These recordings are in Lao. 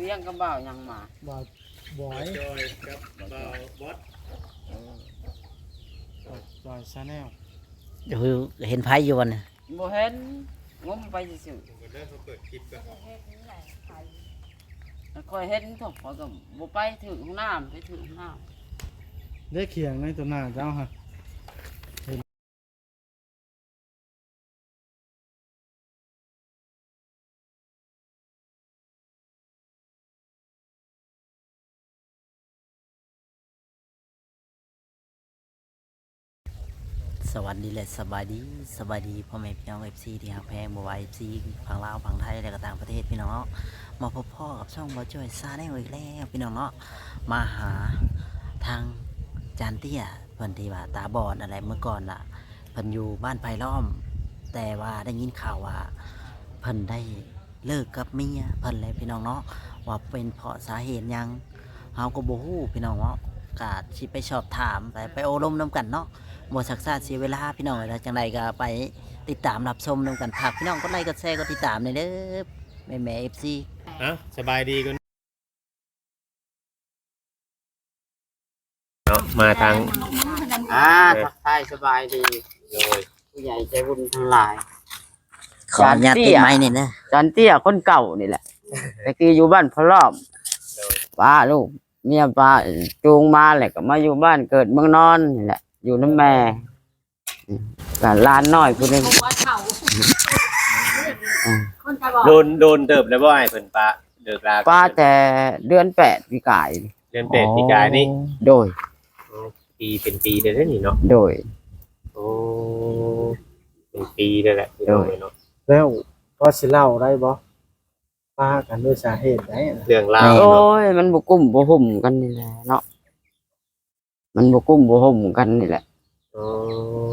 ວຽງກັບບ່າວຫຍັງມາ? ບ່າວບອຍ ຈອຍກັບບ່າວບອດ ເອີ ຈອຍ Channel ເຫັນໃຜຢູ່ບໍ່ນີ້? ບໍ່ເຫັນ ງົມໄປຊື່ໆ ເບິ່ງກ່ອນເດີ ເຂົາເປີດຄລິບກ່ອນ ຂ້ອຍເຫັນເຖາະ ຂ້ອຍກໍບໍ່ໄປຖືກຫ້ອງນ້ຳ ໄປຖືກຫ້ອງນ້ຳ ເດ້ ຂຽງໃນຕົວໜ້າເຈົ້າຫັ້ນ. ສະຫວັດດີ ແລະ ສະບາຍດີ ສະບາຍດີພໍ່ແມ່ພີ່ນ້ອງ ເອັຟຊີ ທີ່ຮັກແພງ ບໍ່ວ່າ ເອັຟຊີ ຝັ່ງລາວ ຝັ່ງໄທ ແລະ ກໍຕ່າງປະເທດ ພີ່ນ້ອງເນາະ. ມາພົບພໍ້ກັບຊ່ອງບ່າວຈ້ອຍ Channel ອີກແລ້ວ ພີ່ນ້ອງເນາະ. ມາຫາທາງຈານເຕ້ຍ ເພິ່ນທີ່ວ່າຕາບອດນັ້ນແຫຼະ ເມື່ອກ່ອນລະ ເພິ່ນຢູ່ບ້ານໄຜ່ລ້ອມ ແຕ່ວ່າໄດ້ຍິນຂ່າວວ່າເພິ່ນໄດ້ເລີກກັບເມຍເພິ່ນແລ້ວ ພີ່ນ້ອງເນາະ. ວ່າເປັນເພາະສາເຫດຫຍັງ ເຮົາກໍບໍ່ຮູ້ ພີ່ນ້ອງເນາະ. ກະຊິໄປສອບຖາມ ໄປ ໄປໂອ້ລົມນຳກັນເນາະ. ບໍ່ຊັກຊ້າເສຍເວລາ ພີ່ນ້ອງເອີຍ. ແລ້ວຈັ່ງໃດກໍໄປຕິດຕາມຮັບຊົມນຳກັນ. ຝາກພີ່ນ້ອງກົດໄລ ກົດແຊ ກົດຕິດຕາມແດ່ເດີ ແມ່ໆ ເອັຟຊີ. ເອົ້າ ສະບາຍດີກ່ອນ. ເນາະ ມາທາງ ອ່າ ເອີ ທັກທາຍສະບາຍດີ ໂດຍ ຜູ້ໃຫຍ່ໃຈບຸນທັງຫຼາຍ. ຂໍອະນຸຍາດຕິດໄມນິດເດີ ຈານເຕ້ຍຄົນເກົ່ານີ້ແຫຼະ ແຕ່ກີ້ຢູ່ບ້ານພະລ້ອມ ໂດຍ ປ້າລູກເມຍປ້າຈູງມາ ແລ້ວກໍມາຢູ່ບ້ານເກີດເມືອງນອນນີ້ແຫຼະ ຢູ່ນຳແມ່ ກໍຫຼານນ້ອຍຜູ້ໜຶ່ງ ໂດນ ໂດນເຕີບແລ້ວບໍ່ ອ້າຍເພິ່ນປະເລີກລາ ປະແຕ່ເດືອນແປດປີກາຍ ເດືອນແປດປີກາຍນີ້ ໂດຍ ໂອ້ ປີເປັນປີແລ້ວເດ້ນີ້ເນາະ ໂດຍ ໂອ້ ເປັນປີແລ້ວແຫຼະ ໂດຍ ພີ່ນ້ອງເນາະ. ແລ້ວພໍຊິເລົ່າໄດ້ບໍ່ ປະກັນດ້ວຍສາເຫດໃດ ເລື່ອງລາວ ໂອ້ຍ ມັນບໍ່ກຸ້ມບໍ່ຫຸ້ມກັນນີ້ແຫຼະເນາະ. ມັນບໍ່ກຸ້ມບໍ່ຫຸ້ມກັນນີ້ແຫຼະ ອໍ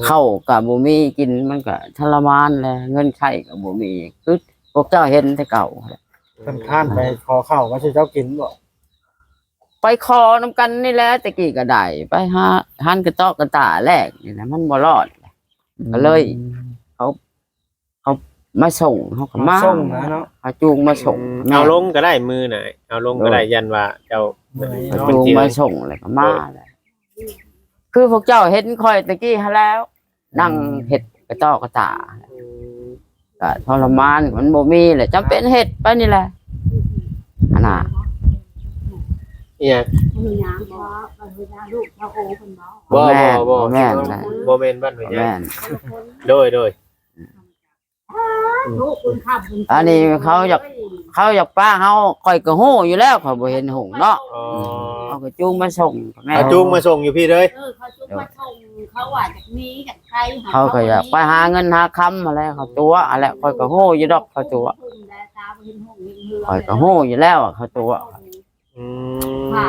ເຂົ້າກໍບໍ່ມີກິນ ມັນກໍທໍລະມານແຫຼະ ເງິນໃຊ້ກໍບໍ່ມີ ຄືພວກເຈົ້າເຫັນແຕ່ເກົ່າຫັ້ນແຫຼະ. ເພິ່ນຄ້ານໄປຂໍເຂົ້າມາສູ່ເຈົ້າກິນບໍ່? ໄປຂໍນຳກັນນີ້ແຫຼະ ແຕ່ກີ້ກໍໄດ້ ໄປຫາຫັນກະເຕາະກະຕາແລກນີ້ແຫຼະ ມັນບໍ່ລອດ ອືມ ກໍເລີຍ ເຂົາ ເຂົາມາສົ່ງ ເຮົາກໍມາ ມາສົ່ງນະເນາະ ເຂົາຈູງມາສົ່ງ ອືມ ແມ່ນ ເອົາລົງກໍໄດ້ມື້ນະ ເອົາລົງກໍໄດ້ ໂດຍ ຢ້ານວ່າເຈົ້າ ເຂົາຈູງມາສົ່ງແລ້ວກໍມາແຫຼະ ຄືພວກເຈົ້າເຫັນຂ້ອຍຕະກີ້ຫັ້ນແຫຼ້ວ ອືມ ນັ່ງເຮັດກະຕອກກະຕາ ອືມ ກໍທໍລະມານ ມັນບໍ່ມີແຫຼະ ຈຳເປັນເຮັດໄປນີ້ແຫຼະ ຫັ້ນນະ ອີຫຍັງ ບໍ່ ບໍ່ ບໍ່ ບໍ່ແມ່ນ ບໍ່ແມ່ນ ບໍ່ແມ່ນ ບໍ່ແມ່ນ ບໍ່ແມ່ນ ໂດຍ ໂດຍ ອັນນີ້ເຂົາຢາກ ເຂົາຢາກປະເຮົາ ຂ້ອຍກໍຮູ້ຢູ່ແລ້ວ ຂ້ອຍບໍ່ເຫັນຫຸງເນາະ ອໍ ເຂົາກໍຈູງມາສົ່ງ ແມ່ນ ເຂົາຈູງມາສົ່ງຢູ່ພີ້ເລີຍ ເອີ ເຂົາຈູງມາສົ່ງ ເຂົາວ່າຢາກໜີ ຢາກໄປ ເຂົາກໍຢາກໄປຫາເງິນຫາຄຳຫັ້ນແຫຼະ ເຂົາຕົວະຫັ້ນແຫຼະ ຂ້ອຍກໍຮູ້ຢູ່ດອກ ເຂົາຕົວະ ຂ້ອຍກໍຮູ້ຢູ່ແລ້ວວ່າເຂົາຕົວະ ອື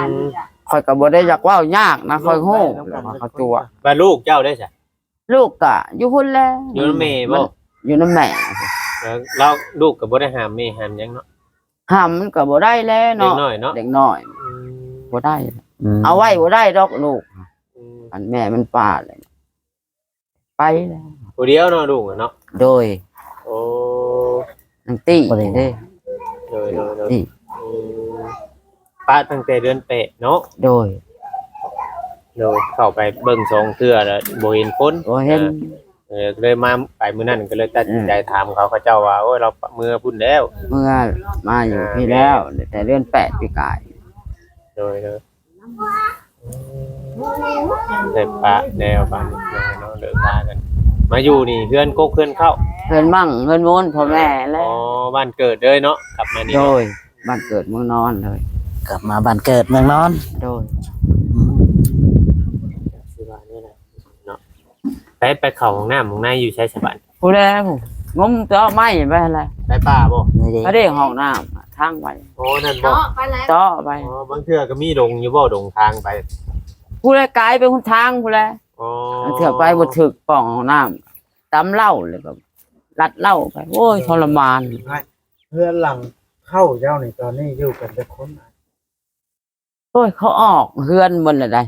ມ ຂ້ອຍກໍບໍ່ໄດ້ຢາກເວົ້າຍາກນະ ຂ້ອຍຮູ້ວ່າເຂົາຕົວະ ວ່າລູກເຈົ້າໄດ້ຊະ? ລູກກະຢູ່ພຸ້ນແຫຼະ ຢູ່ນຳແມ່ບໍ່? ມັນຢູ່ນຳແມ່ ເອີ ແລ້ວລູກກໍບໍ່ໄດ້ຫ້າມແມ່ຫ້າມຫຍັງເນາະ ຫ້າມມັນກໍບໍ່ໄດ້ແຫຼະເນາະ ເດັກນ້ອຍເນາະ ເດັກນ້ອຍ ອືມ ບໍ່ໄດ້ ອືມ ເອົາໄວ້ບໍ່ໄດ້ດອກລູກ ອືມ ອັນແມ່ມັນປະແລ້ວ ໄປແລ້ວ ຜູ້ດຽວເນາະ ລູກເນາະ ໂດຍ ໂອ້ ນາງຕິເດ້ ໂດຍ ໂດຍ ໂດຍ ຕິ ອືມ ປະຕັ້ງແຕ່ເດືອນແປດເນາະ ໂດຍ ໂດຍ ເຂົ້າໄປເບິ່ງສອງເທື່ອແລ້ວບໍ່ເຫັນຄົນ ບໍ່ເຫັນ ເອີ ເອີ ກໍເລີຍມາ ໄປມື້ນັ້ນກໍເລີຍຕັດສິນໃຈ ອືມ ຖາມເຂົາ ເຂົາເຈົ້າວ່າ ໂອ້ຍ ລາວເມືອພຸ້ນແລ້ວ ເມືອ ມາຢູ່ພີ້ແລ້ວ ແຕ່ເດືອນແປດປີກາຍ ໂດຍ ໂດຍ ໄດ້ປະແລ້ວບາດນີ້ເນາະ ເລີກລາກັນ ມາຢູ່ນີ້ເຮືອນກົກເຮືອນເຄົ້າ ເຮືອນໝັ້ງເຮືອນໂມນພໍ່ແມ່ແຫຼະ ອໍ ບ້ານເກີດເລີຍເນາະ ກັບມານີ້ ໂດຍ ເນາະ ບ້ານເກີດເມືອງນອນເລີຍ ກັບມາບ້ານເກີດເມືອງນອນ ໂດຍ ອືມ ຄືວ່ານີ້ແຫຼະເນາະ ໄປ ໄປເຂົ້າຫ້ອງນ້ຳຫ້ອງໃນຢູ່ໃສສະບາດ? ຜູ້ໃດຜູ້ ງົມເຈາະໄມ້ໄປຫັ້ນແຫຼະ ໃນປ່າບໍ່? ນີ້ເດ້ ອັນນີ້ຫ້ອງນ້ຳທາງໄປ ໂອ້ ນັ້ນບໍ່? ເຈາະໄປແລ້ວ ເຈາະໄປ ອໍ ບາງເທື່ອກໍມີດົງຢູ່ບໍ່ ດົງທາງໄປ? ຜູ້ໃດກາຍໄປຫົນທາງຜູ້ໃດ ອໍ ບາງເທື່ອໄປບໍ່ຖືກປ່ອງຫ້ອງນ້ຳ ຕຳເຫຼົ້າແລ້ວກໍລັດເຫຼົ້າໄປ ໂອ້ຍ ທໍລະມານ ເຮືອນຫຼັງເກົ່າເຈົ້ານີ້ ຕອນນີ້ຢູ່ກັນຈັກຄົນ? ໂອ້ຍ ເຂົາອອກເຮືອນໝົດແລ້ວໃດ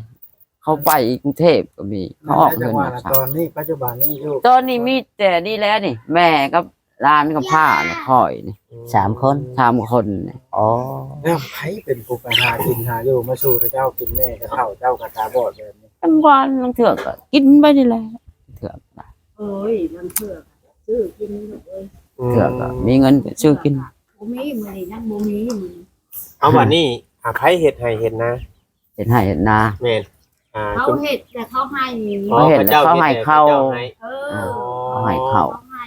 ເຂົາໄປກຸງເທບກໍມີ ເຂົາອອກເຮືອນ ແມ່ນແຫຼະ ແຕ່ວ່າຕອນນີ້ ປັດຈຸບັນນີ້ຢູ່ ຕອນນີ້ມີແຕ່ນີ້ແຫຼະນີ້ ແມ່ກັບ ຫຼານກັບພ້ານະ ຂ້ອຍນີ້ ອືມ ສາມຄົນ ສາມຄົນນີ້. ອໍ ແລ້ວໃຜເປັນຜູ້ໄປຫາກິນຫາຢູ່ມາສູ່ເຈົ້າກິນ? ແມ່ກັບເຖົ້າເຈົ້າກໍຕາບອດແບບນີ້. ທັງວັນລາງເທື່ອກໍກິນໄປນີ້ແຫຼະ ເທື່ອ ໂອ້ຍ ລາງເທື່ອກໍຊື້ກິນລູກເອີຍ. ອືມ ເທື່ອກໍມີເງິນກໍຊື້ກິນ. ບໍ່ມີ ມື້ນີ້ຍັງບໍ່ມີມື້ນີ້. ເອົາ ບັດນີ້ ອາ ໃຜເຮັດໄຮ່ເຮັດນາ? ເຮັດໄຮ່ເຮັດນາ. ແມ່ນ ອາ ເຂົາເຮັດແຕ່ເຂົາໃຫ້. ອໍ ເຂົາເຮັດແລ້ວເຂົາໃຫ້ເຂົ້າ. ເຂົາເຈົ້າເຮັດແຕ່ເຂົາເຈົ້າໃຫ້. ເອີ ອໍ ເຂົາໃຫ້ເຂົ້າ. ເຂົາໃຫ້.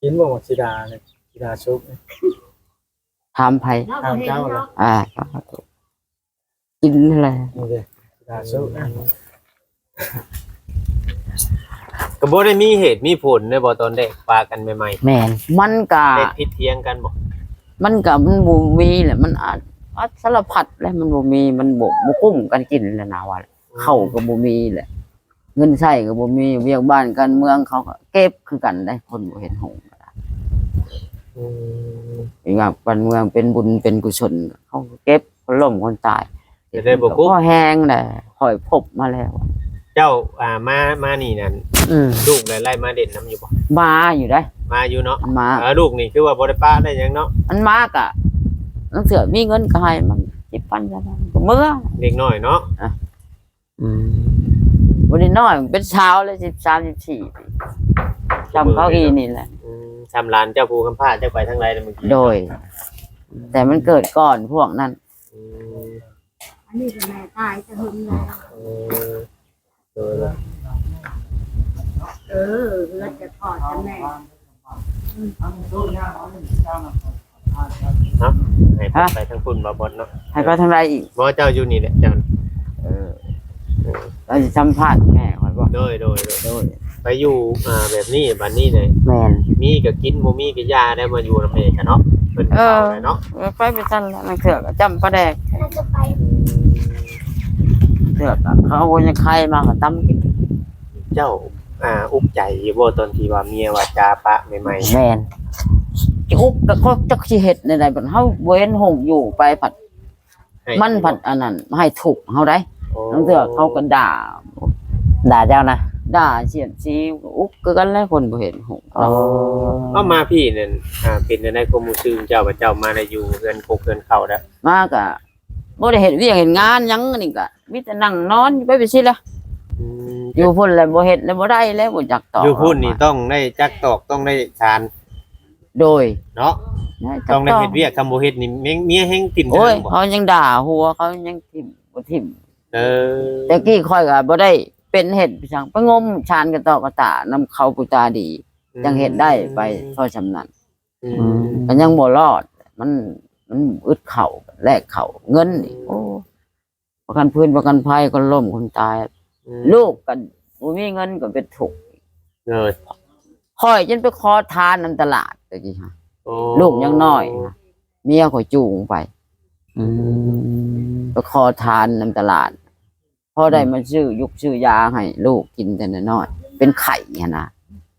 ກິນບໍ່ໝາກສີດານີ້? ສີດາສຸກນີ້. ຖາມໃຜ? ລາວບໍ່ເຫັນເນາະ. ອ່າ ກິນຫັ້ນແຫຼະ. ໂອເຄ ສາທຸນະ. ກໍບໍ່ໄດ້ມີເຫດມີຜົນເດ້ບໍ່ ຕອນແລກປະກັນໃໝ່ໆ? ແມ່ນ ມັນກະ ໄດ້ຜິດຖຽງກັນບໍ່? ມັນກະ ມັນບໍ່ມີແຫຼະ ມັນອາດ ອາດສາລະພັດແຫຼະ ມັນບໍ່ມີ ມັນບໍ່ ບໍ່ກຸ້ມກັນກິນແຫຼະນະວ່າ. ອືມ ເຂົ້າກໍບໍ່ມີແຫຼະ ເງິນໃຊ້ກໍບໍ່ມີ ວຽກບ້ານການເມືອງເຂົາກໍເກັບຄືກັນເດ້ ຄົນບໍ່ເຫັນຫຸ່ງກໍໄດ້. ອືມ ວຽກບ້ານເມືອງເປັນບຸນເປັນກຸສົນ ເຂົາກໍເກັບ ຄົນລົ້ມຄົນຕາຍ ຈະໄດ້ບໍ່ກຸ້ມ ພໍແຮງແຫຼະ ຂ້ອຍພົບມາແລ້ວ. ເຈົ້າ ອ່າ ມາ ມານີ້ນັ້ນ ອືມ ລູກໄດ້ ໄດ້ມາເຫຼັ້ນນຳຢູ່ບໍ່? ມາຢູ່ເດ້. ມາຢູ່ເນາະ. ມາ ເອີ ລູກນີ້ຄືວ່າບໍ່ໄດ້ປະໄດ້ຫຍັງເນາະ. ມັນມາກະ ລາງເທື່ອມີເງິນກໍໃຫ້ມັນ ສິບພັນ ຊາວພັນ ກໍເມືອ. ເດັກນ້ອຍເນາະ. ອາ ອືມ ບໍ່ໄດ້ນ້ອຍ ເປັນສາວແລ້ວ ສິບສາມ ສິບສີ່ປີ ຈຳເຂົາອີ່ນີ້ແຫຼະ. ອືມ ສ່ຳຫຼານເຈົ້າຜູ້ກຳພ້າ ຈັກໄປທາງໃດແລ້ວມື້ກີ້? ໂດຍ ແຕ່ມັນເກີດກ່ອນພວກນັ້ນ. ອືມ ອັນນີ້ກໍແມ່ຕາຍແຕ່ເຫິງແລ້ວ. ເອີ ໂດຍ ເອີ ເຮືອນແຕ່ພໍ່ແຕ່ແມ່. ເອົາ ໃຫ້ເພິ່ນ ຮະ ໄປທາງພຸ້ນບໍ່ບົດເນາະ. ໃຫ້ໄປທາງໃດອີກ? ບໍ່ ເຈົ້າຢູ່ນີ້ແຫຼະ ເຈົ້າ. ເອີ ເອີ ເຮົາຊິສຳພາດແມ່ຂ້ອຍບໍ່? ໂດຍ ໂດຍ ໂດຍ ໂດຍ. ໄປຢູ່ ອ່າ ແບບນີ້ ບັດນີ້ເດ້ ແມ່ນ ມີກໍກິນ ບໍ່ມີກໍຢ່າໄດ້ ມາຢູ່ນຳແມ່ກັນເນາະ. ເພິ່ນເອົາໄດ້ເນາະ. ເອີ ໄປໄປຊັ້ນແຫຼະ ລາງເທື່ອກໍຈ້ຳປາແດກ ເທື່ອກໍເຂົາບໍ່ຍັງໄຄມາກໍຕຳກິນ. ເຈົ້າ ອ່າ ອຸກໃຈຢູ່ບໍ່ ຕອນທີ່ວ່າເມຍວ່າຈາປະໃໝ່ໆ? ແມ່ນ ອຸກ ກໍຈັກຊິເຮັດແນວໃດ ບັດເຮົາບໍ່ເຫັນຫົງຢູ່ໄປພັດ ໃຫ້ ມັນພັດອັນນັ້ນ ໃຫ້ທຸກເຮົາໄດ໋. ໂອ້ ລາງເທື່ອເຂົາກໍດ່າ ດ່າເຈົ້ານະ? ດ່າສຽດສີ ອຸກຄືກັນແຫຼະ ຄົນບໍ່ເຫັນຫົງ. ອໍ ເອົາ ມາພີ້ນັ້ນ ອ່າ ເປັນແນວໃດຄວາມຮູ້ສຶກເຈົ້າ ວ່າເຈົ້າມາໄດ້ຢູ່ເຮືອນກົກເຮືອນເຂົ້າແລ້ວ? ມາກໍ ບໍ່ໄດ້ເຮັດວຽກເຮັດງານຫຍັງ ອັນນີ້ກໍມີແຕ່ນັ່ງນອນຢູ່ໄປຈັ່ງຊີ້ແຫຼະ. ອືມ ຢູ່ພຸ້ນແລ້ວບໍ່ເຮັດແລ້ວບໍ່ໄດ້ແລ້ວ ບໍ່ຈັກຕອກ ຢູ່ພຸ້ນນີ້ຕ້ອງໄດ້ຈັກຕອກ ຕ້ອງໄດ້ສານ. ໂດຍ ເນາະ ຕ້ອງໄດ້ເຮັດວຽກ ຄັນບໍ່ເຮັດນີ້ເມຍແຮ່ງຖິ້ມ. ໂອ້ຍ ເຂົາຍັງດ່າຫົວ ເຂົາຍັງຖິ້ມບໍ່ຖິ້ມ. ເອີ ແຕ່ກີ້ຂ້ອຍກໍບໍ່ໄດ້ເປັນເຮັດຫຍັງ ໄປງົມສານກະຕໍກະຕານຳເຂົາຜູ້ຕາດີ ອືມ ຈັ່ງເຮັດໄດ້ໄປພໍສ່ຳນັ້ນ. ອືມ ກໍຍັງບໍ່ລອດ ມັນ ມັນອຶດເຂົ້າ ແລກເຂົ້າ ເງິນນີ້ ໂອ້ ປະກັນພື້ນປະກັນໄພ ຄົນລົ້ມຄົນຕາຍ. ອືມ ລູກກໍບໍ່ມີເງິນກໍເປັນທຸກ. ໂດຍ ຂ້ອຍຈົນໄປຂໍທານນຳຕະຫຼາດແຕ່ກີ້ຫາ. ໂອ້ ລູກຍັງນ້ອຍຫາ ເມຍຂ້ອຍຈູງໄປ. ອືມ ໄປຂໍທານນຳຕະຫຼາດ ພໍໄດ້ ອືມ ມາຊື້ຍຸກຊື້ຢາໃຫ້ລູກກິນແຕ່ນ້ອຍໆ ເປັນໄຂ້ຫັ້ນນະ.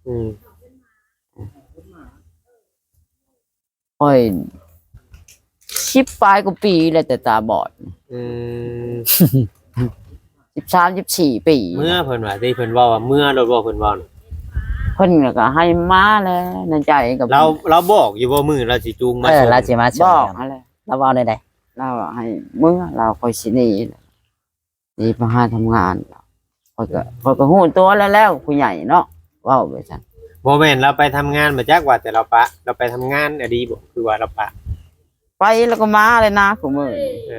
ອືມ ຂ້ອຍສິບປາຍກວ່າປີແລ້ວ ແຕ່ຕາບອດ. ອືມ ສິບສາມ ສິບສີ່ປີ. ເມືອເພິ່ນວ່າຕິ ເພິ່ນເວົ້າວ່າເມືອໂລດບໍ່ ເພິ່ນເວົ້ານະ? ເພິ່ນກໍໃຫ້ມາແຫຼະ ໃນໃຈກໍ ລາວ ລາວບອກຢູ່ບໍ່ ມື້ລາວຊິຈູງມາ? ເອີ ສົ່ງ ລາວຊິມາສົ່ງ ບອກຫັ້ນແຫຼະ. ລາວເວົ້າແນວໃດ? ລາວວ່າໃຫ້ເມືອ ລາວ ຂ້ອຍຊິໜີ ໜີໄປຫາທຳງານ. ຂ້ອຍກໍ ຂ້ອຍກໍຮູ້ຕົວແລ້ວ ແລ້ວຜູ້ໃຫຍ່ເນາະ ເວົ້າແບບຊັ້ນ. ບໍ່ແມ່ນລາວໄປທຳງານ ບໍ່ຈັກວ່າແຕ່ລາວປະ ລາວໄປທຳງານອີ່ຫຼີບໍ່ ຄືວ່າລາວປະ? ໄປແລ້ວກໍມາເລີຍນະ ຄູ່ມື້ນີ້. ເອີ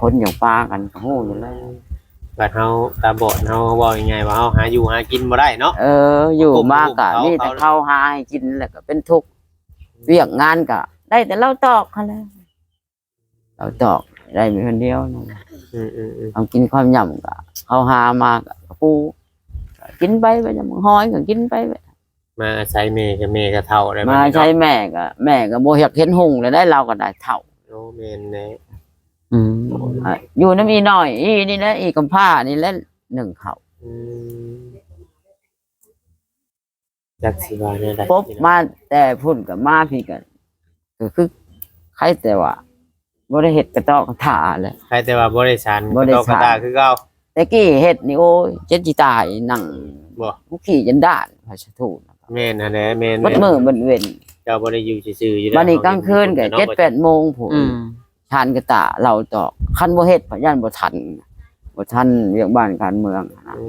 ຄົນຢ່າງປາກັນກໍຮູ້ຢູ່ແລ້ວ. ບັດເຮົາຕາບອດ ເຮົາເວົ້າງ່າຍໆວ່າເຮົາຫາຢູ່ຫາກິນບໍ່ໄດ້ເນາະ. ເອີ ຢູ່ມາກໍມີແຕ່ເຂົາຫາໃຫ້ກິນ ແລ້ວກໍເປັນທຸກ. ວຽກງານກໍໄດ້ແຕ່ລາວຕອກຫັ້ນແຫຼະ. ເຂົາຕອກໄດ້ມີຄົນດຽວນັ້ນ. ອືມໆໆ ເຮົາກິນຄວາມຫຍ້ຳກໍເຂົາຫາມາກໍປູ ກິນໄປ ໄປຫຍ້ຳຫອຍກໍກິນໄປ. ມາອາໄສແມ່ກໍ ແມ່ກໍເຖົ້າແລ້ວ ມາອາໄສແມ່ກໍ ແມ່ກໍບໍ່ຢາກເຫັນຮຸ່ງແລ້ວໄດ໋ ລາວກໍໄດ້ເຖົ້າ. ໂອ້ ແມ່ນແຫຼະ. ອືມ ຢູ່ນຳອີ່ນ້ອຍ ອີ່ນີ້ແຫຼະ ອີ່ກຳພ້ານີ້ແຫຼະ ໜຶ້ງເຂົ້າ. ອືມ ຈັກຊິວ່າແນວໃດ ປົບມາແຕ່ພຸ້ນກໍມາພີ້ກໍ ກໍຄືໃຄແຕ່ວ່າບໍ່ໄດ້ເຮັດກະຕໍກະຕາແຫຼະ. ໃຄແຕ່ວ່າບໍ່ໄດ້ສານ ບໍ່ໄດ້ສານ ກະຕໍກະຕາຄືເກົ່າ. ແຕ່ກີ້ເຮັດນີ້ ໂອ້ຍ ເຈັບຊິຕາຍ ນັ່ງ ບໍ່ ຂີ້ຈົນດ້ານ ພາສະທູນ ແມ່ນຫັ້ນແຫຼະ ແມ່ນໆ ເບິດມື້ເບິດເວັນ ເຈົ້າບໍ່ໄດ້ຢູ່ຊື່ໆຢູ່ແລ້ວ ບາດນີ້ກາງຄືນກໍເຈັດແປດໂມງພຸ້ນ ອືມ ຊານກະຕາເລົ່າຕອກ ຄັນບໍ່ເຮັດກໍຢ້ານບໍ່ທັນ ບໍ່ທັນວຽກບ້ານການເມືອງນະ ອື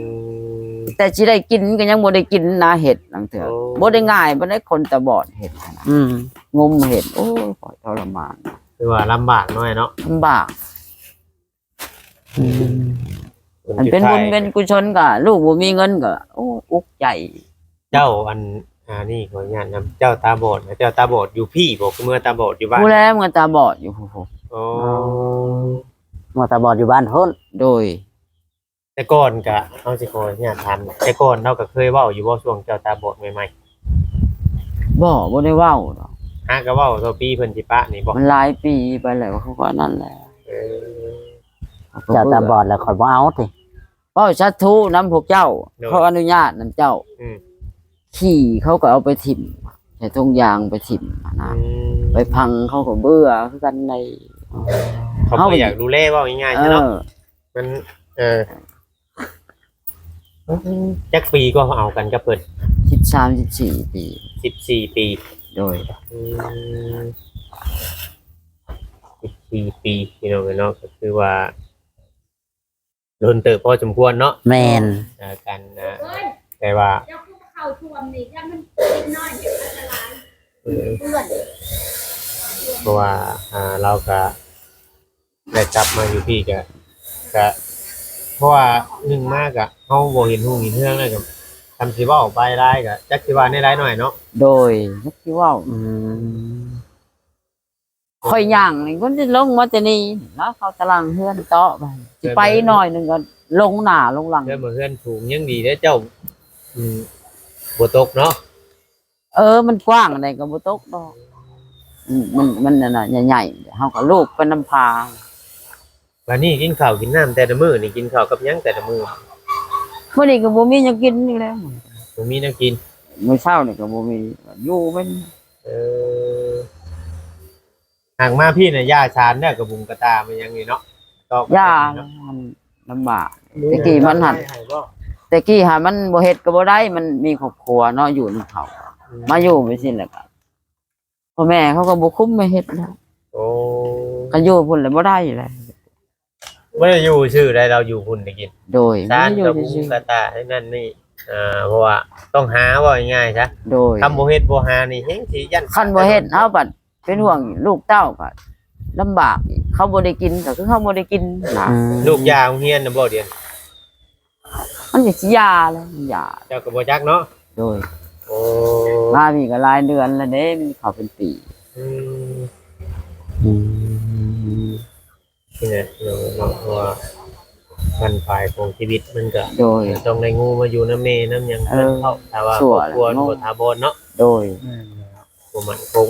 ມ ແຕ່ຊິໄດ້ກິນກໍຍັງບໍ່ໄດ້ກິນນະ ເຮັດລາງເທື່ອ ໂອ້ ບໍ່ໄດ້ງ່າຍປານໃດ ຄົນຕາບອດເຮັດນະ ອືມ ງຸມເຮັດ ໂອ້ຍ ຂ້ອຍທໍລະມານ ຄືວ່າລຳບາກໜ້ອຍເນາະ ລຳບາກ ອືມ ອັນເປັນບຸນເປັນກຸສົນກໍລູກບໍ່ມີເງິນກໍ ໂອ້ ອຸກໃຈ ເຈົ້າ ອັນ ອັນນີ້ຂໍອະນຸຍາດນຳ ເຈົ້າຕາບອດ ເຈົ້າຕາບອດຢູ່ພີ້ບໍ່ ຄືເມື່ອຕາບອດຢູ່ບ້ານ ຜູ້ແລເມື່ອຕາບອດຢູ່ພຸ້ນ ໂອ້ ອໍ ເມື່ອຕາບອດຢູ່ບ້ານພຸ້ນ ໂດຍ ແຕ່ກ່ອນກະ ເຮົາຊິຂໍອະນຸຍາດຖາມ ແຕ່ກ່ອນເຮົາກະເຄີຍເວົ້າຢູ່ບໍ່ ຊ່ວງເຈົ້າຕາບອດໃໝ່ໆ? ບໍ່ ບໍ່ໄດ້ເວົ້າດອກ ຫາກະເວົ້າຕໍ່ປີເພິ່ນຊິປະນີ້ບໍ່? ມັນຫຼາຍປີໄປແລ້ວ ເຂົາກໍອັນນັ້ນແຫຼະ ເອີ ເຈົ້າຕາບອດແລ້ວຂ້ອຍບໍ່ເອົາຕິ ເວົ້າສາທຸນຳພວກເຈົ້າ ໂດຍ ຂໍອະນຸຍາດນຳເຈົ້າ ອືມ ຂີ້ເຂົາກໍເອົາໄປຖິ້ມ ໃສ່ຖົງຢາງໄປຖິ້ມຫັ້ນນະ ອືມ ໄປຝັງເຂົາກໍເບື່ອຄືກັນໃດ ເຂົາບໍ່ຢາກດູແລ ເວົ້າງ່າຍໆ ເອີ ຊະເນາະ ມັນ ເອີ ຈັກປີກໍເຮົາເອົາກັນກັບເພິ່ນ? ສິບສາມ ສິບສີ່ປີ ສິບສີ່ປີ ໂດຍ ອືມ ສິບສີ່ປີ ພີ່ນ້ອງເອີຍເນາະ ກໍຄືວ່າດົນເຕີບພໍສົມຄວນເນາະ ແມ່ນ ເອີ ກັນນະ ແຕ່ວ່າ ເອີ ເພາະວ່າ ອ່າ ລາວກະ ໄດ້ກັບມາຢູ່ພີ້ກະ ກະ ເພາະວ່າໜຶ່ງມາກະ ເຮົາບໍ່ເຫັນຮຸ່ງເຫັນເຮືອງແລ້ວກະ ຄຳຊິເວົ້າໄປຫຼາຍກະ ຈັກຊິວ່າແນວໃດໜ້ອຍເນາະ ໂດຍ ຈັກຊິເວົ້າ ອືມ ຂ້ອຍຍ່າງນີ້ ມັນຊິລົງມາແຕ່ນີ້ ລະເຂົ້າຕາລ່າງເຮືອນເຕາະໄປ ຊິໄປໜ້ອຍໜຶ່ງກໍລົງໜ້າລົງຫຼັງ ເຮືອນ ເຮືອນສູງຍັງດີເດ້ເຈົ້າ ອືມ ບໍ່ຕົກເນາະ ເອີ ມັນກວ້າງໃດກໍບໍ່ຕົກດອກ ອືມ ມັນ ມັນອັນນັ້ນໃຫຍ່ໆ ເຮົາກໍລູກໄປນຳພາ ບາດນີ້ກິນເຂົ້າກິນນ້ຳແຕ່ລະມື້ນີ້ ກິນເຂົ້າກັບຫຍັງແຕ່ລະມື້? ມື້ນີ້ກໍບໍ່ມີຫຍັງກິນນີ້ແຫຼະ ບໍ່ມີແນວກິນ ມື້ເຊົ້ານີ້ກໍບໍ່ມີ ຢູ່ເປັນ ເອີ ຫາກມາພີ້ນະ ຢ່າສານເດີ ກະບຸງກະຕ່າ ແມ່ນຫຍັງນີ້ເນາະ ຕອກ ຢ່າ ມັນລຳບາກ ແຕ່ກີ້ມັນຫັ້ນ ແຕ່ກີ້ຫາມັນບໍ່ເຮັດກໍບໍ່ໄດ້ ມັນມີຄອບຄົວເນາະ ຢູ່ນຳເຂົາ ອືມ ມາຢູ່ໄປຊີ້ແລ້ວກໍ ພໍ່ແມ່ເຂົາກໍບໍ່ຄຸມມາເຮັດແລ້ວ ໂອ້ ກໍຢູ່ພຸ້ນແລ້ວບໍ່ໄດ້ແລ້ວ ບໍ່ໄດ້ຢູ່ຊື່ໃດ ລາວຢູ່ພຸ້ນໄດ້ກິນ ໂດຍ ສານກໍບຸງກະຕ່າ ນັ້ນນີ້ ເອີ ເພາະວ່າຕ້ອງຫາ ເວົ້າງ່າຍໆຊະ ໂດຍ ຄັນບໍ່ເຮັດບໍ່ຫານີ້ແຮງຊິຢ້ານ ຄັນບໍ່ເຮັດເຮົາບັດ ເປັນຫ່ວງລູກເຕົ້າກໍລຳບາກອີກ ເຂົາບໍ່ໄດ້ກິນກໍຄືເຮົາບໍ່ໄດ້ກິນນະ ອືມ ລູກຢ່າໂຮງຮຽນນະບໍ່ດຽວນີ້? ມັນກໍຊິຢ່າແລ້ວ ມັນຢ່າ ເຈົ້າກໍບໍ່ຈັກເນາະ ໂດຍ ໂອ້ ມາພີ້ກໍຫຼາຍເດືອນແລ້ວເດ້ ມັນເຂົ້າເປັນປີ ອືມ ອືມ ນີ້ແຫຼະເນາະ ເພາະວ່າບັ້ນປາຍຂອງຊີວິດມັນກໍ ໂດຍ ຕ້ອງໄດ້ງູມາຢູ່ນຳແມ່ນຳຫຍັງ ເອີ ເພິ່ນເຂົ້າ ຖ້າວ່າຄອບຄົວບໍ່ຖາວອນເນາະ ໂດຍ ແມ່ນແລ້ວ ບໍ່ໝັ້ນຄົງ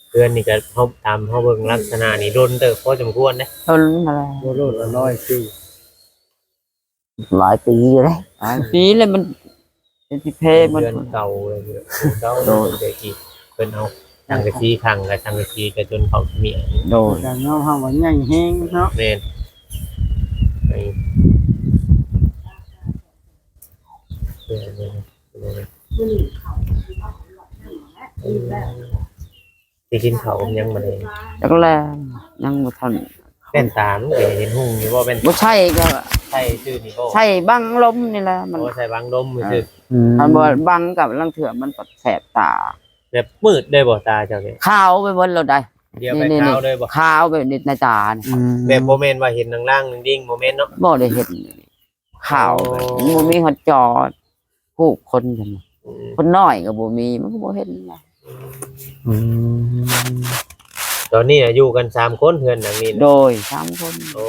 ເຮືອນນີ້ກໍເຮົາ ຕາມເຮົາເບິ່ງລັກສະນະນີ້ດົນເຕີບພໍສົມຄວນເດ້ ດົນຫັ້ນແຫຼະ ບໍ່ດົນ ຮ້ອຍປີ ຫຼາຍປີຢູ່ເດ້ ຫຼາຍປີແລ້ວ ມັນເປັນຊິເພໝົດ ເຮືອນເກົ່າເລີຍ ເກົ່າ ໂດຍ ແຕ່ກີ້ເພິ່ນເອົາສັງກະສີຂັງ ແລະ ສັງກະສີກໍຈົນເຂົາຂະເໝຍ ໂດຍ ແຕ່ເຮົາ ເຮົາວ່າໃຫຍ່ແຮງເນາະ ແມ່ນ ໃຫ້ ແມ່ນ ແມ່ນ ແມ່ນ ຊິກິນເຂົ້າກັບຫຍັງບັດນີ້? ຈັກແລ້ວ ຍັງບໍ່ທັນ ແວ່ນຕາມັນກໍເຫັນຮຸ່ງຢູ່ບໍ່? ແວ່ນ ບໍ່ໃສ່ກໍ ໃສ່ຊື່ນີ້ບໍ່? ໃສ່ບັງລົມນີ້ແຫຼະ ມັນ ໂອ້ ໃສ່ບັງລົມຊື່ ອືມ ຄັນບໍ່ບັງກໍລາງເທື່ອມັນກໍແສບຕາ ແບບມືດເລີຍບໍ່ຕາເຈົ້ານີ້? ຂາວໄປໝົດໂລດໃດ໋ ດຽວໄປ ນີ້ໆ ຂາວເລີຍບໍ່? ຂາວແບບນີ້ໃນຕານີ້ ອືມ ແບບບໍ່ແມ່ນວ່າເຫັນລາງໆດິງໆ ບໍ່ແມ່ນເນາະ? ບໍ່ໄດ້ເຫັນ ຂາວ ໂອ້ ມັນບໍ່ມີຮອດຈໍ ຜູ້ຄົນຊັ້ນນະ ອືມ ຄົນນ້ອຍກໍບໍ່ມີ ມັນກໍບໍ່ເຫັນນະ ອືມ ຕອນນີ້ຢູ່ກັນສາມຄົນ ເຮືອນຫຼັງນີ້ນະ? ໂດຍ ສາມຄົນ ໂອ້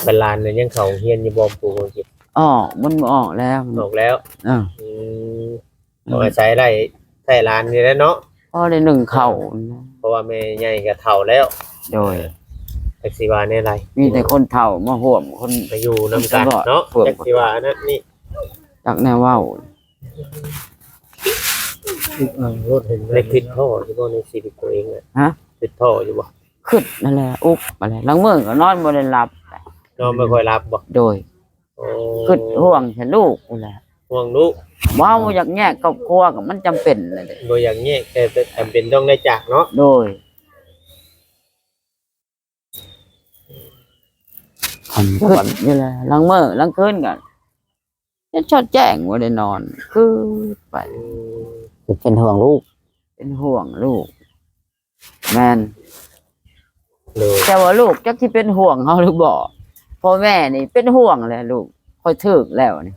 ບັດຫຼານນັ້ນຍັງເຂົ້າໂຮງຮຽນຢູ່ບໍ່? ຜູ້ຄົນເຈັບ ອອກ ມັນບໍ່ອອກແລ້ວ ອອກແລ້ວ ເອີ ອືມ ອືມ ອາໄສໄດ້ໃຊ້ຫຼານນີ້ແຫຼະເນາະ ພໍໄດ້ໜຶ້ງເຂົ້າ ເພາະວ່າແມ່ໃຫຍ່ກໍເຖົ້າແລ້ວ ໂດຍ ຈັກຊິວ່າແນວໃດ ມີແຕ່ຄົນເຖົ້າມາຮ່ວມ ຄົນມາຢູ່ນຳກັນເນາະ ຈັກຊິວ່າອັນນັ້ນນີ້ ຈັກແນວເວົ້າ ອືມ ໄດ້ຄິດພໍ້ຢູ່ບໍ່ໃນຊີວິດຕົວເອງນະ? ຮະ? ຄິດພໍ້ຢູ່ບໍ່? ຄິດນັ້ນແຫຼະ ອຸກນັ້ນແຫຼະ ລາງມື້ກໍນອນບໍ່ໄດ້ຫຼັບ ນອນບໍ່ຄ່ອຍຫຼັບບໍ່? ໂດຍ ໂອ້ ຄິດຫ່ວງແຕ່ລູກພຸ້ນແຫຼະ ຫ່ວງລູກ ເວົ້າຢາກແຍກຄອບຄົວກໍມັນຈຳເປັນແຫຼະເດ້ ບໍ່ຢາກແຍກ ແຕ່ ແຕ່ຈຳເປັນຕ້ອງໄດ້ຈາກເນາະ ໂດຍ ຄຶດຢູ່ແຫຼະ ລາງມື້ລາງຄືນກໍ ຈະຊອດແຈ້ງ ບໍ່ໄດ້ນອນ ຄຶດໄປ ອືມ ເປັນຫ່ວງລູກ ເປັນຫ່ວງລູກ ແມ່ນ ໂດຍ ແຕ່ວ່າລູກຈັກຊິເປັນຫ່ວງເຮົາຫຼືບໍ່ ພໍ່ແມ່ນີ້ເປັນຫ່ວງແຫຼະລູກ ຂ້ອຍຖືກແລ້ວນີ້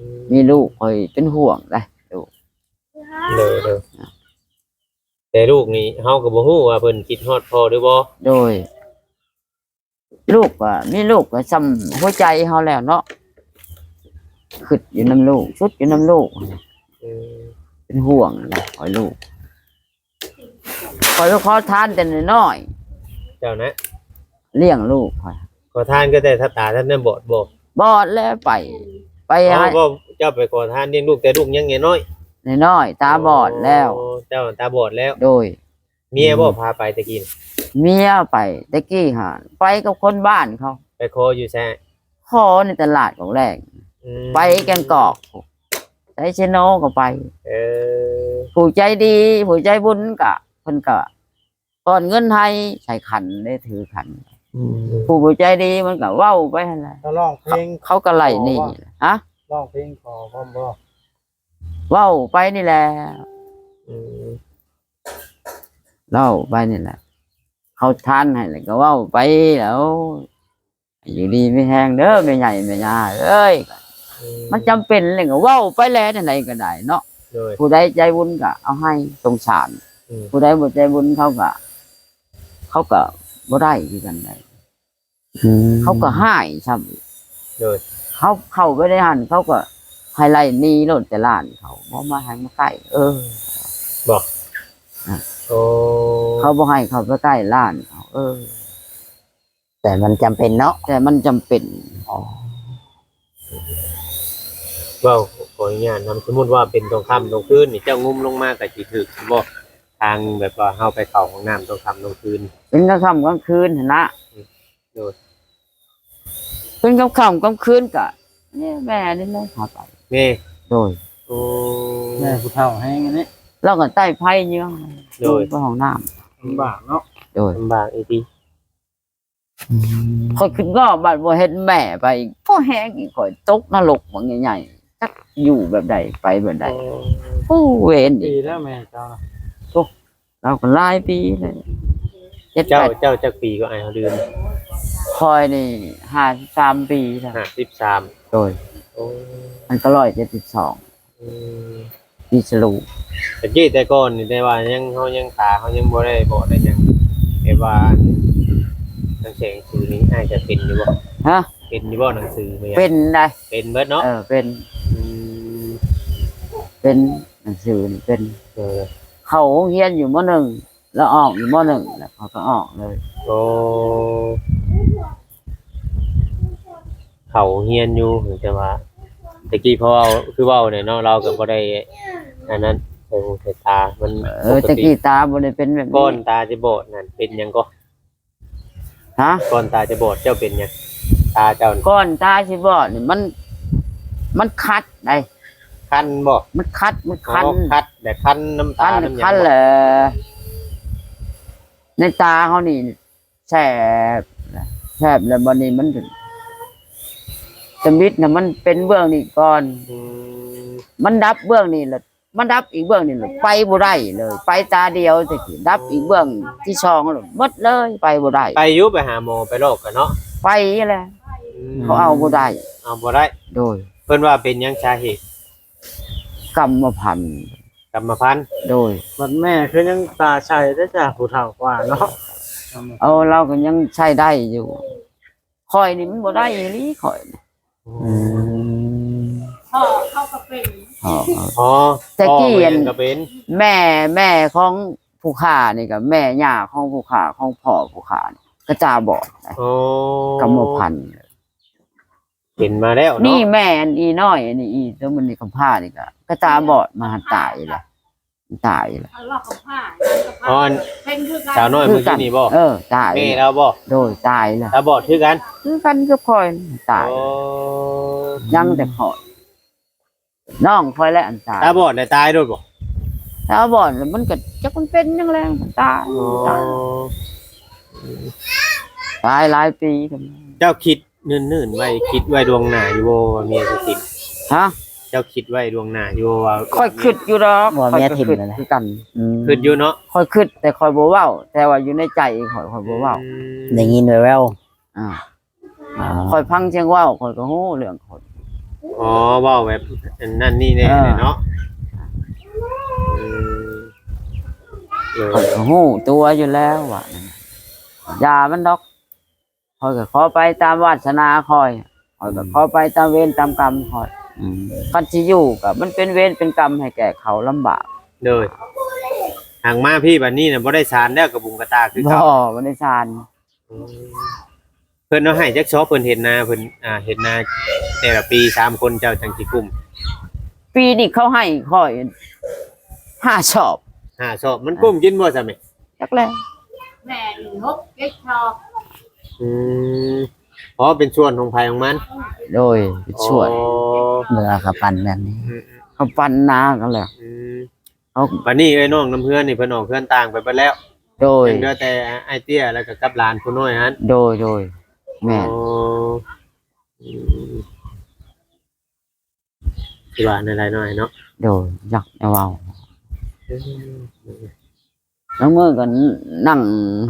ອືມ ມີລູກຂ້ອຍເປັນຫ່ວງໄດ໋ລູກ ໂດຍ ໂດຍ ແຕ່ລູກນີ້ເຮົາກໍບໍ່ຮູ້ວ່າເພິ່ນຄິດຮອດພໍ່ຫຼືບໍ່ ໂດຍ ລູກກໍມີລູກກໍຊ່ຳຫົວໃຈເຮົາແລ້ວເນາະ ຄຶດຢູ່ນຳລູກ ຊຸດຢູ່ນຳລູກ ອືມ ເປັນຫ່ວງນະຂ້ອຍລູກ ຂ້ອຍກໍຂໍທານແຕ່ນ້ອຍໆ ເຈົ້ານະ ລ້ຽງລູກຂ້ອຍ ຂໍທານກໍແຕ່ຕາທ່ານນັ້ນບອດບໍ່ ບອດແລ້ວໄປ ໄປ ເອົາ ຫາ ເວົ້າເຈົ້າໄປຂໍທານລ້ຽງລູກ ແຕ່ລູກຍັງນ້ອຍໆ ນ້ອຍໆ ຕາບອດແລ້ວ ອໍ ເຈົ້າຕາບອດແລ້ວ ໂດຍ ເມຍບໍ່ ອືມ ພາໄປແຕ່ກີ້ ເມຍໄປແຕ່ກີ້ຫັ້ນ ໄປກັບຄົນບ້ານເຂົາ ໄປຂໍຢູ່ໃສ ຂໍໃນຕະຫຼາດຂອງແລງ ອືມ ໄປແກງກອກ ໄຊເຊໂນກໍໄປ ເອີ ຜູ້ໃຈດີຜູ້ໃຈບຸນກະ ເພິ່ນກະປ້ອນເງິນໃຫ້ ໃສ່ຂັນເດ້ ຖືຂັນ ອືມ ຜູ້ບໍ່ໃຈດີມັນກະເວົ້າໄປຫັ້ນແຫຼະ ກໍຮ້ອງເພງ ເຂົາກໍໄລ່ໜີ ຂໍບໍ່ ຮະ ຮ້ອງເພງຂໍພ້ອມບໍ່ ເວົ້າໄປນີ້ແຫຼະ ອືມ ເວົ້າໄປນີ້ແຫຼະ ເຂົາທານໃຫ້ແລ້ວກໍເວົ້າໄປແລ້ວ ຢູ່ດີມີແຮງເດີແມ່ໃຫຍ່ແມ່ຍ່າເອີຍ ອືມ ມັນຈຳເປັນແລ້ວກໍເວົ້າໄປແຫຼະ ແນວໃດກໍໄດ້ເນາະ ໂດຍ ຜູ້ໃດໃຈບຸນກໍເອົາໃຫ້ສົງສານ ອືມ ຜູ້ໃດບໍ່ໃຈບຸນເຂົາກໍ ເຂົາກໍບໍ່ໄດ້ຄືກັນໄດ໋ ອືມ ເຂົາກໍຮ້າຍຊ້ຳ ໂດຍ ເຮົາເຂົ້າໄປໃນຫັ້ນ ເຂົາກໍໃຫ້ໄລ່ໜີໂລດແຕ່ຮ້ານເຂົາ ບໍ່ມາໃຫ້ມາໃກ້ ເອີ ບໍ່ ອະ ໂອ້ ເຂົາບໍ່ໃຫ້ເຂົ້າໄປໃກ້ຮ້ານເຂົາ ເອີ ແຕ່ມັນຈຳເປັນເນາະ ແຕ່ມັນຈຳເປັນ ອໍ ເວົ້າ ຂໍອະນຸຍາດນຳ ສົມມຸດວ່າເປັນຕອນຄ່ຳຕອນຄືນນີ້ ເຈົ້າງຸ້ມລົງມາກໍຊິຖືກບໍ່ ທາງແບບວ່າເຮົາໄປເຂົ້າຫ້ອງນ້ຳຕອນຄ່ຳຕອນຄືນ ເປັນກາງຄ່ຳກາງຄືນຫັ້ນນະ ອືມ ໂດຍ ເປັນກາງຄ່ຳກາງຄືນກະ ນີ້ແມ່ນີ້ແຫຼະພາໄປ ແມ່ ໂດຍ ໂອ້ ແມ່ຜູ້ເຖົ້າແຮງອັນນີ້ ລາວກໍໄຕ້ໄຟເຍືອງ ໂດຍ ໄປຫ້ອງນ້ຳ ລຳບາກເນາະ ໂດຍ ລຳບາກອີ່ຫຼີ ອືມ ຂ້ອຍຄິດວ່າບັດບໍ່ເຫັນແມ່ໄປ ພໍແຮງອີກ ຂ້ອຍຕົກນະລົກບັກໃຫຍ່ໆ ຈັກຢູ່ແບບໃດ ໄປແບບໃດ ໂອ້ ໂອ້ ເວນອີກ ປີແລ້ວແມ່ເຈົ້ານະ ໂອ້ ລາວກໍຫຼາຍປີແລ້ວ ເຈັດ ເຈົ້າ ແປດ ເຈົ້າຈັກປີກໍອ້າຍເຮົາລືມ ຂ້ອຍນີ້ຫ້າສິບສາມປີແລ້ວ ຫ້າສິບສາມ ໂດຍ ໂອ້ ມັນກໍຮ້ອຍເຈັດສິບສອງ ອືມ ປີສະລູ ແຕ່ກີ້ແຕ່ກ່ອນນີ້ ແຕ່ວ່າຍັງ ເຮົາຍັງ ຕາເຮົາຍັງບໍ່ໄດ້ບອດໄດ້ຫຍັງ ແບບວ່າ ໜັງສືນີ້ອ້າຍຈະເປັນຢູ່ບໍ່? ຮະ? ເປັນຢູ່ບໍ່ໜັງສື? ເປັນໄດ໋ ເປັນເບິດເນາະ? ເອີ ເປັນ ອືມ ເປັນ ໜັງສືນີ້ເປັນ ເອີ ເຂົ້າໂຮງຮຽນຢູ່ ມໍໜຶ່ງ ລະອອກຢູ່ ມໍໜຶ່ງ ລະເຂົາກໍອອກເລີຍ ໂອ້ ເຂົ້າໂຮງຮຽນຢູ່ ແຕ່ວ່າແຕ່ກີ້ພໍເວົ້າ ຄືເວົ້າແຫຼະເນາະ ລາວກໍບໍ່ໄດ້ອັນນັ້ນ ໃສ່ຫູໃສ່ຕາ ມັນ ເອີ ປົກກະຕິ ແຕ່ກີ້ຕາບໍ່ໄດ້ເປັນແບບນີ້ ກ່ອນຕາຈະບອດນັ້ນເປັນຫຍັງກໍ? ຮະ? ກ່ອນຕາຈະບອດເຈົ້າເປັນຫຍັງ? ຕາເຈົ້າ ກ່ອນຕາຊິບອດນີ້ ມັນ ມັນຄັນໄດ໋ ຄັນບໍ່? ມັນຄັນ ມັນຄັນ ອໍ ຄັນແຫຼະ ຄັນນ້ຳຕາ ຄັນ ນ້ຳຫຍັງ ຄັນແຫຼະ ໃນຕາເຮົານີ້ແສບ ແສບແລ້ວບັດນີ້ມັນ ຕຳອິດນະ ມັນເປັນເບື້ອງນີ້ກ່ອນ ອືມ ມັນດັບເບື້ອງນີ້ລະ ມາດັບອີກເບື້ອງໜຶ່ງ ໄປບໍ່ໄດ້ເລີຍ ໄປຕາດຽວແຕ່ກີ້ ດັບອີກເບື້ອງທີສອງ ໝົດເລີຍ ໄປບໍ່ໄດ້ ໄປຢູ່ ໄປຫາໝໍ ໄປລອກກັນເນາະ ໄປແຫຼະ ອືມ ເຂົາເອົາບໍ່ໄດ້ ເອົາບໍ່ໄດ້ ໂດຍ ເພິ່ນວ່າເປັນຫຍັງສາເຫດ? ກຳມະພັນ ກຳມະພັນ ໂດຍ ບັດແມ່ຄືຍັງຕາໃສເດ້ຈ້າ ຜູ້ເຖົ້າກວ່າເນາະ ເອົາ ລາວກໍຍັງໃຊ້ໄດ້ຢູ່ ຂ້ອຍນີ້ມັນບໍ່ໄດ້ອີ່ຫຼີ ຂ້ອຍ ອືມ ພໍ່ເຂົາກໍເປັນ ອໍ ອໍ ແຕ່ກີ້ ພໍ່ແມ່ ອັນ ກໍເປັນ ແມ່ ແມ່ຂອງຜູ້ຂ້ານີ້ກໍແມ່ຍ່າຂອງຜູ້ຂ້າ ຂອງພໍ່ຜູ້ຂ້ານີ້ກໍຕາບອດ ອໍ ກຳມະພັນ ເປັນມາແລ້ວເນາະ ນີ້ແມ່ອັນອີນ້ອຍ ອັນນີ້ອີຕົວມັນນີ້ ກຳພ້ານີ້ກໍ ກໍຕາບອດ ມາຫັນຕາຍແລ້ວ ຕາຍແລ້ວ ເອົາລອກກັບຜ້າ ອໍ ເປັນຄືກັນ ສາວນ້ອຍມື້ກີ້ນີ້ບໍ່? ເອີ ຕາຍ ແມ່ລາວບໍ່? ໂດຍ ຕາຍແລ້ວ ຕາບອດຄືກັນ ຄືກັນກັບຂ້ອຍ ຕາຍ ອໍ ຍັງແຕ່ຂ້ອຍ ນ້ອງຂ້ອຍແຫຼະອັນຕາຍ. ຕາບອດແລ້ວຕາຍໂດດບໍ່? ຕາບອດແລ້ວມັນກໍຈັກມັນເປັນຫຍັງແລ້ວ ມັນຕາຍ. ອໍ ຕາຍ ຕາຍຫຼາຍປີແລ້ວ. ເຈົ້າຄິດ ເນີນໆໄວ້ ຄິດໄວ້ລ່ວງໜ້າຢູ່ບໍ່ວ່າເມຍຊິຖິ້ມ? ຮະ? ເຈົ້າຄິດໄວ້ລ່ວງໜ້າຢູ່ບໍ່ວ່າ ຂ້ອຍຄິດຢູ່ດອກ ວ່າເມຍຖິ້ມນັ້ນນະ ຂ້ອຍກໍຄິດຄືກັນ. ອືມ ຄິດຢູ່ເນາະ? ຂ້ອຍຄິດ ແຕ່ຂ້ອຍບໍ່ເວົ້າ ແຕ່ວ່າຢູ່ໃນໃຈຂ້ອຍ ຂ້ອຍບໍ່ເວົ້າ. ອືມ ໄດ້ຍິນແວ່ວໆ. ອ່າ ອໍ ຂ້ອຍຟັງສຽງເວົ້າ ຂ້ອຍກໍຮູ້ເລື່ອງຂ້ອຍ. ອໍ ເວົ້າແບບອັນນັ້ນນີ້ແນ່ເນາະ. ເອີ ອືມ ຂ້ອຍກໍຮູ້ຕົວຢູ່ແລ້ວວ່າ ຢ່າມັນດອກ. ຂ້ອຍກໍຂໍໄປຕາມວາສະໜາຂ້ອຍ ຂ້ອຍກໍ ອືມ ຂໍໄປຕາມເວນຕາມກຳຂ້ອຍ. ອືມ ຄັນຊິຢູ່ກໍມັນເປັນເວນເປັນກຳໃຫ້ແກ່ເຂົາລຳບາກ. ໂດຍ ຫາກມາພີ້ບັດນີ້ນະ ບໍ່ໄດ້ສານແລ້ວ ກະບຸງກະຕາຄືເກົ່າ. ບໍ່ ບໍ່ໄດ້ສານ. ອືມ ເພິ່ນເອົາໃຫ້ຈັກຊອບ ເພິ່ນເຮັດນາ ເພິ່ນ ອ່າ ເຮັດນາແຕ່ລະປີ ສາມຄົນເຈົ້າຈັ່ງຊິກຸ້ມ? ປີນີ້ເຂົາໃຫ້ຂ້ອຍຫ້າຊອບ. ຫ້າຊອບ ມັນກຸ້ມກິນບໍ່ຊະແມ່? ຈັກແລ້ວ ແມ່ນຫົກເຈັດຊອບ. ອືມ ອໍ ເປັນສ່ວນຂອງໃຜຂອງມັນ. ໂດຍ ເປັນສ່ວນ. ອໍ ເວລາເຂົາປັນແບບນີ້ ອືມໆ ເຂົາປັນນາກັນແລ້ວ. ອືມ ເອົາ ບັດນີ້ເອື້ອຍນ້ອງນຳເຮືອນນີ້ ເພິ່ນອອກເຮືອນຕ່າງໄປເບິດແລ້ວ. ໂດຍ ຍັງເຫຼືອແຕ່ອ້າຍເຕ້ຍ ແລ້ວກໍກັບຫຼານຜູ້ນ້ອຍຫັ້ນ. ໂດຍ ໂດຍ ແມ່ນ. ອໍ ອືມ ຊິວ່າແນວໃດເນາະອ້າຍເນາະ? ໂດຍ ຈັກແນວເວົ້າ. ເອີ ລາງມື້ກໍນັ່ງ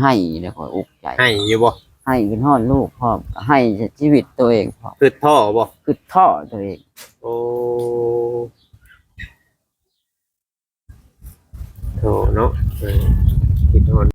ໄຫ້ແລ້ວຂ້ອຍອຸກໃຈ. ໄຫ້ຢູ່ບໍ່? ໄຫ້ ຄິດຮອດລູກພ້ອມ ກໍໄຫ້ໃສ່ຊີວິດໂຕເອງພ້ອມ. ຄິດທໍ້ບໍ່? ຄິດທໍ້ໂຕເອງ. ໂອ້ ໂທ້ເນາະ ເອີ ຄິດຮອດ.